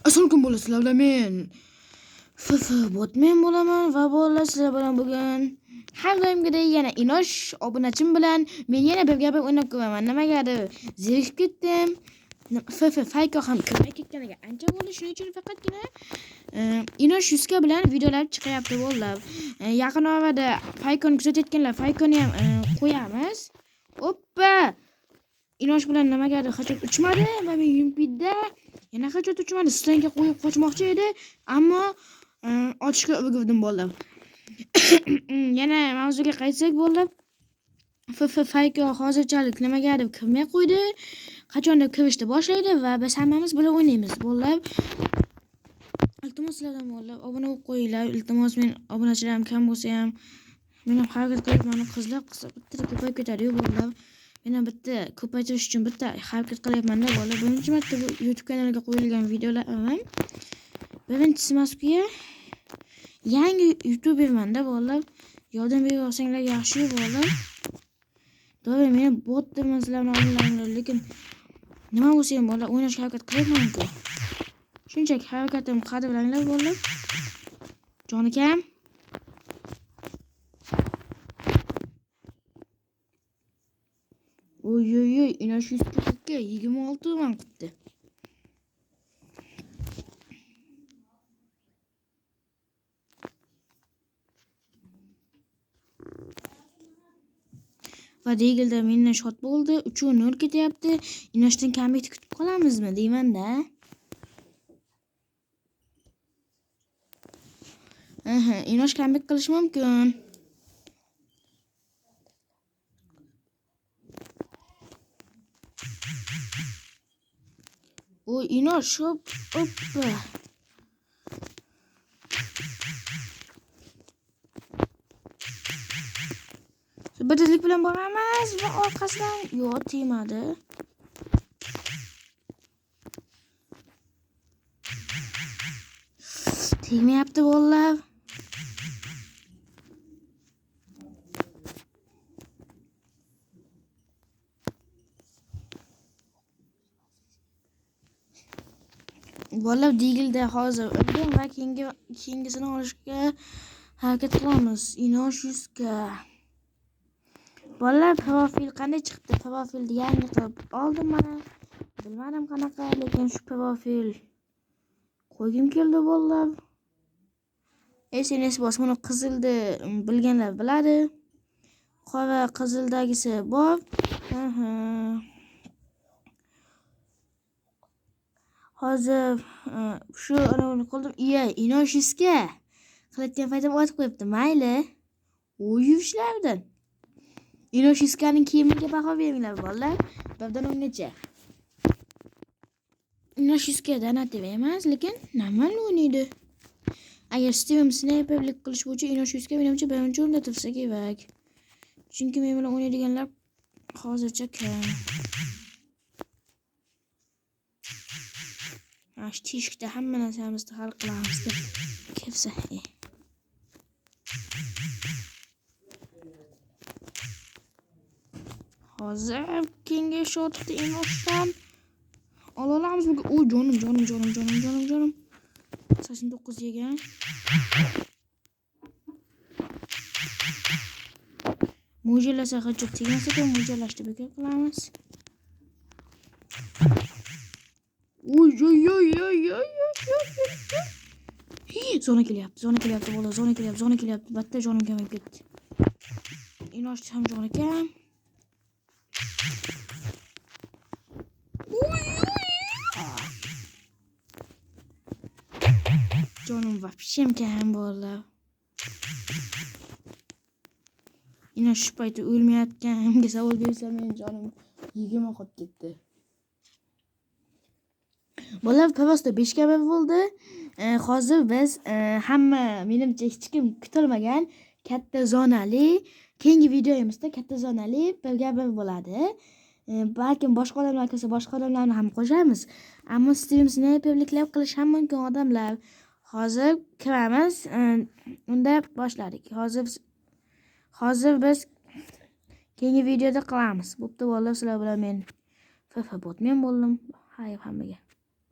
Assalomu alaykum bolalar, sizlar bilan men FF Botmen bo'laman va bolalar sizlar bilan bugun har doimgidek yana Inosh obunachim bilan men yana birga bir o'ynab ko'raman. Nimagadir zerikib ketdim. FF Fayko ham kirmay ketganiga ancha bo'ldi. Shuning uchun faqatgina Inosh Yuska bilan videolar chiqyapti bolalar. Yaqin orada Faykoni kuzatayotganlar Faykoni ham qo'yamiz. Oppa! Inosh bilan nimagadir qachon uchmadi va men Yumpida yana qachon uchmadi. Stanka qo'yib qochmoqchi edi, ammo otishga ulgurdim bolalar. Yana mavzuga qaytsak bolalar. FF Fayko hozirchalik nimagadir kirmay qo'ydi. Qachondir kirishni boshlaydi va biz hammamiz birga o'ynaymiz bolalar. Iltimos sizlardan bolalar, obuna bo'lib qo'yinglar. Iltimos, men obunachilarim kam bo'lsa ham men ham harakat qilib, mana qizlar qilsa bitta ko'payib ketadi-yu bolalar. Men ham bitta ko'paytirish uchun bitta harakat qilyapman-da bolalar. Birinchi marta bu YouTube kanaliga qo'yilgan videolarim. Birinchisi Moskvaga yangi YouTuberman-da bolalar. Yordam berib olsanglar yaxshi bolalar. To'g'ri, meni bot deyman sizlarni oldinglar, lekin nima bo'lsa ham bolalar o'ynashga harakat qilyapman-ku. Shunchaki harakatim qadrlanglar bolalar. Jonikam. Oy oy oy, Inosh 142 26 man qilibdi. Va Deagleda mendan shot bo'ldi. 3-0 ketyapti. Inoshdan comeback kutib qolamizmi deyman-da. Aha, Inosh comeback qilishi mumkin. Oy Inosh, hop, hoppa. Bir tezlik bilan boramiz va orqasidan yo'q tegmadi. Tegmayapti bolalar. Bolalar Deagleda hozir o'ldim va keyingisini olishga harakat qilamiz. Inosh Yuska. Bolalar profil qanday chiqibdi? Profilni yangi qilib oldim mana. Bilmadim qanaqa, lekin shu profil qo'ygim keldi bolalar. SNS bos, buni qizilni bilganlar biladi. Qora qizildagisi bor. Hozir shu uni qildim. Iya, Inosh Yuska qilayotgan paytim otib qo'yibdi. Mayli. U yurishlardan. Inosh Yuskaning kiyimiga baho beringlar bolalar. 1dan 10gacha. Inosh Yuska donativ emas, lekin normal o'ynaydi. Agar Steam sniperlik qilish bo'yicha Inosh Yuska menimcha birinchi o'rinda tursa kerak. Chunki men bilan o'ynaydiganlar hozircha kam. Mana shu teshikda hamma narsamizni hal qilamiz deb kelsa. Hozir keyingi shotni Inoshdan ola olamiz. Oy jonim, jonim, jonim, jonim, jonim, jonim. 89 yegan. Mo'ljallasa qachon tegmasa ekan, mo'ljallashni bekor qilamiz. Oy oy oy oy oy oy oy. Zona kelyapti, zona kelyapti bola, zona kelyapti, zona kelyapti. Bitta jonim kamayib ketdi. Inosh ham joni kam. Jonim вообще kam bolalar. Inosh shu paytda o'lmayotganimga savol bersam, men jonim 20 qolib ketdi. Bolalar просто 5 ga 1 bo'ldi. Hozir biz hamma menimcha hech kim kutilmagan katta zonali keyingi videomizda katta zonali 1ga 1 bo'ladi. Balkim boshqa odamlar kelsa boshqa odamlarni ham qo'shamiz. Ammo stream sniperliklar qilish ham mumkin odamlar. Hozir kiramiz. Unda boshladik. Hozir biz keyingi videoda qilamiz. Bo'pti bolalar, sizlar bilan men FF Botmen bo'ldim. Xayr hammaga.